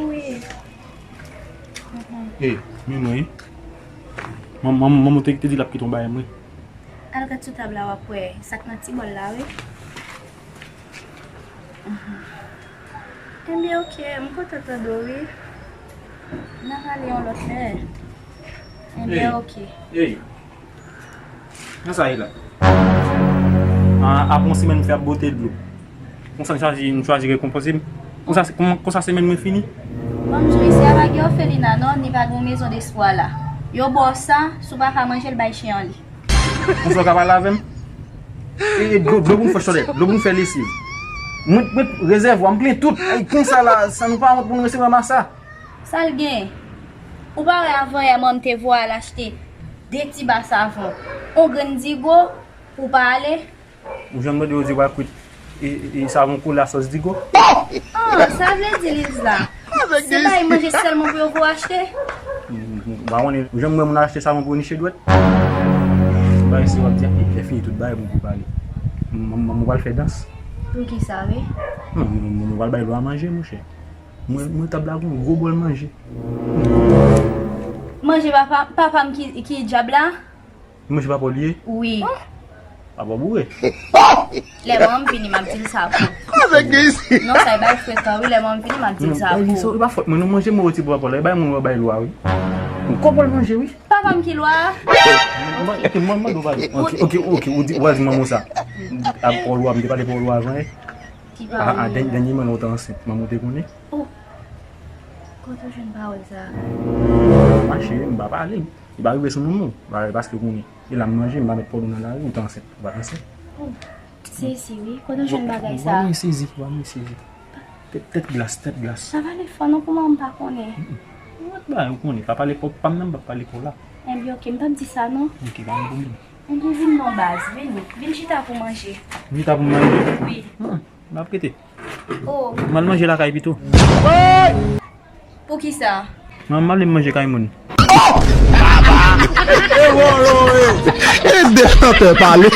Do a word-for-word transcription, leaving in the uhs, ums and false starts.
Wi. Hey, men mwen, wi. Manman, manman te, te di l ap kite yon bagay mwen. Al gad sou tab la, w ap wè sa k nan ti bòl la, wi. Enben, oke, m kontan tande w, wi. N a pale yon lòt lè. Enben, oke. Hey. Nan sa ye la? Ah, apre yon semèn m fè ap bote dlo. Konsa n chwazi, n chwazi rekonpanse m. Konsa, konsa semèn mwen fini. Ban m di w, isi a pa gen òfelina non, ni pa gen yon mezon despwa la. Yo ba w sa, si w pa ka manje l, bay chen an li. Konsa w ka pale avè m? E, e dlo, dlo pou m fè chòlèt, dlo pou m fè lesiv. Mwen, mwen rezèvwa, m plen tout. Ay, konsa la, sa nou pa wont pou nou resevwa masa. Sa l gen? Ou pa wè avanyè manman m te voye al achte de ti ba savon, yon grenn digo pou w pa ale? Ou janm tande yo di w al kwit e, e, e savon koule a sòs digo? Ah, sa vle di Lizla. Se bay manje sèlman pou yo voye achte? M pa konnen. Ou janm wè moun al achte savon pou niche dwèt? Bay se w ap di a, lè fini tout bagay pou pou pale. M, m, m, m pral fè dans. Poukisa, wi? Non, m, m, m pral bay lwa manje, monchè. Mwen, mwen tab la gon gwo bòl manje. Manje papa, papa m ki, ki dyab la? Manje papa w li ye? Wi. Papa w boure. Lè manman m vini, m ap di l sa pou. Non, sa e bay frekan, wi, lè manman m vini, m ap di l sa pou. E pa fòt mwen, non, manje mwen rete pou papa w la, e bay moun yo bay lwa, wi. Gwo bòl manje, wi. Papa m ki lwa a? Ok, mwen, mwen, mwen, mwen, ok, ok, ok, ou di, ou al di manman w sa. Ap pran lwa, m te pale pou lwa avan, e? Ki pale? A, a, dèny-, dènyèman, lè w te ansent, manman w te konnen? Oh. Kote w jwenn pawòl sa a? Mache, m pa pale. Li pa rive sou manman w. Pa, paske w konnen. E la m manje, m pa mèt pòl ou nan lari, ou te ansent. Ou pa t ansent. Oh. Sezi, wi. Kote w jwenn bagay sa a? Ou pa mwen sezi, ou pa mwen sezi. Tèt, tèt glas, tèt glas. Pa pale fò non pou manman m pa konnen. Ou pa konnen, pa pale pou pa m nan, m pa pale pou la. Enben, ok, m p ap di sa non. Ok, pa gen pwoblèm. Enben, vin non baz, vini. Vin chita pou manje. Chita pou manje? Wi. M ap rete. Oh. M al manje lakay pito. Poukisa? Manman m ap vle m manje kay moun. E de chantè pale.